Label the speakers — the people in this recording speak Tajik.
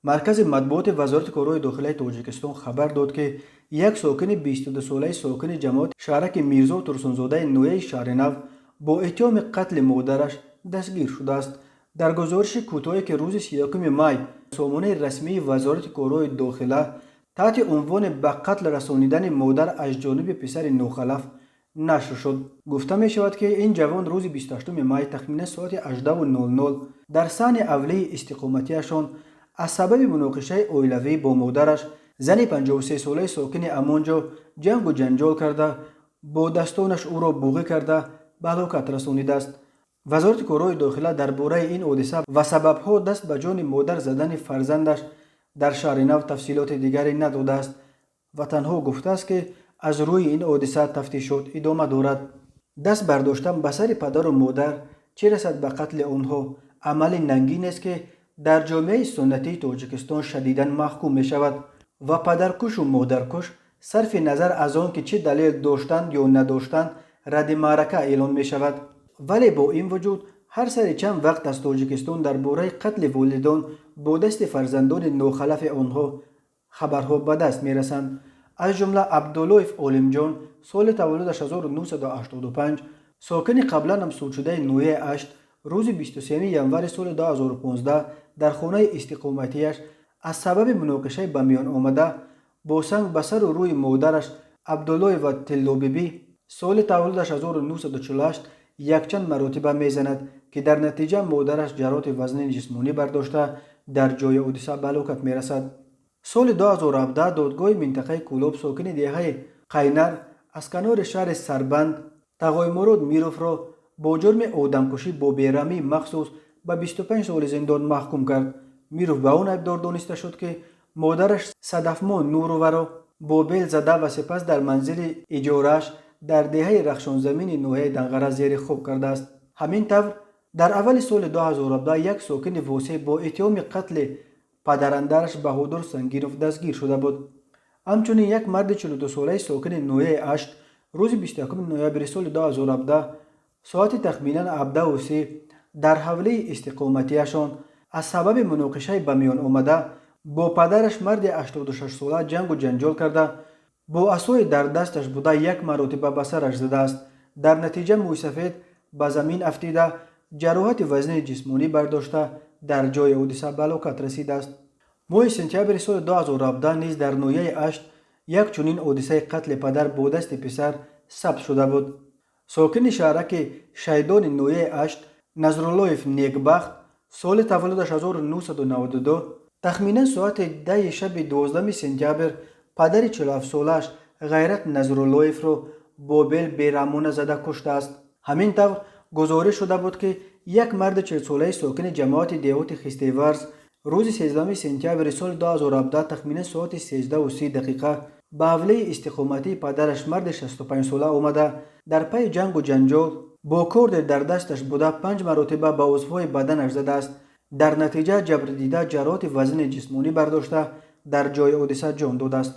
Speaker 1: Маркази матбуоти Вазорати корҳои дохилаи Тоҷикистон хабар дод, ки як сокини 22-солаи сокини ҷамоати шаҳраки Мирзо Турсунзодаи ноҳияи Шаҳринав бо иттиҳоми қатли модараш дастгир шудааст. Дар гузориши кӯтоҳе, ки рӯзи 31 май сомонаи расмии Вазорати корҳои дохила таҳти унвони «Ба қатл расонидани модар аз ҷониби писари нохалаф» нашр шуд, гуфта мешавад, ки ин ҷавон рӯзи 28 май тахминан соати 18:00 дар саҳни авлии истиқоматиашон аз сабаби муноқишаи оилавӣ бо модараш, зани 53-солаи сокини ҳамон ҷо, ҷангу ҷанҷол карда, бо дастонаш ӯро буғӣ карда, ба ҳалокат расонидааст. Вазорати корҳои дохила дар бораи ин ҳодиса ва сабабҳо даст ба ҷони модар задани фарзандаш дар Шаҳри Нав тафсилоти дигаре надодааст ва танҳо гуфтааст, ки аз рӯи ин ҳодиса тафтишот идома дорад. Даст бардоштан ба сари падару модар, чӣ расад ба қатли онҳо, амали нангинест, ки дар ҷомеаи суннатии Тоҷикистон шадидан маҳкум мешавад ва падаркушу модаркуш, сарфи назар аз он ки чӣ далел доштанд ё надоштанд, радди маърака эълон мешавад. Вале бо ин вуҷуд ҳар сари чанд вақт аз Тоҷикистон дар бораи қатли волидон бо дасти фарзандони нохалафи онҳо хабарҳо ба даст мерасанд. Аз ҷумла Абдуллоев Олимҷон, соли таваллудаш 1985, сокини қабланам судшудаи ноҳияи Ашт, рӯзи 23 январи соли 2015 дар хонаи истиқоматиаш аз сабаби муноқишаи ба миён омада бо санг ба сару рӯи модараш Абдуллоева Тиллобибӣ, соли таваллудаш 1948, якчанд маротиба мезанад, ки дар натиҷа модараш ҷароҳати вазнини ҷисмонӣ бардошта, дар ҷои ҳодиса ба ҳалокат мерасад. Соли 2017 додгоҳи минтақаи Кӯлоб сокини деҳаи Қайнар аз канори шаҳри Сарбанд Тағоймурод Мировро бо ҷурми одамкушӣ бо бераҳмии махсус ба 25 соли зиндон маҳкум кард. Миров ба он айбдор дониста шуд, ки модараш Садафмо Нуроваро бо бел зада ва сипас дар манзили иҷорааш дар деҳаи Рахшонзамини ноҳияи Данғара зери хок кардааст. Ҳамин тавр, дар аввали соли 2017 як сокини Восеъ бо иттиҳоми қатли падарандараш Баҳодур Сангинов дастгир шуда буд. Ҳамчунин як марди 42-солаи сокини ноҳияи Ашт рӯзи 21 ноябри соли 2017 соати тахминан 17:30 дар ҳавлии истиқоматиашон аз сабаби муноқишаи ба миён омада бо падараш, марди 86-сола, ҷангу ҷанҷол карда, бо асое дар дасташ буда як маротиба ба сараш задааст. Дар натиҷа мӯйсафед ба замин афтида, ҷароҳати вазнини ҷисмонӣ бардошта, дар ҷои ҳодиса ба ҳалокат расидааст. Моҳи сентябри соли 2017 низ дар ноҳияи Ашт як чунин ҳодисаи қатли падар бо дасти писар сабт шуда буд. Сокини шаҳраки Шайдони ноҳияи Ашт Назруллоев Некбахт, соли таваллудаш 1992, тахминан соати 10-и шаби 12 сентябр падари 47-солааш Ғайрат Назруллоевро бо бел бераҳмона зада куштааст. Ҳамин тавр, гузориш шуда буд, ки як марди 40-солаи сокини ҷамоати деҳоти Хистеварз рӯзи 13 сентябри соли 2017 тахминан соати 13:30 ба ҳавлии истиқоматии падараш, марди 65-сола, омада, дар пайи ҷангу ҷанҷол бо корде дар дасташ буда панҷ маротиба ба узвҳои баданаш задааст. Дар натиҷа ҷабрдида ҷароҳати вазнини ҷисмонӣ бардошта, дар ҷои ҳодиса ҷон додааст.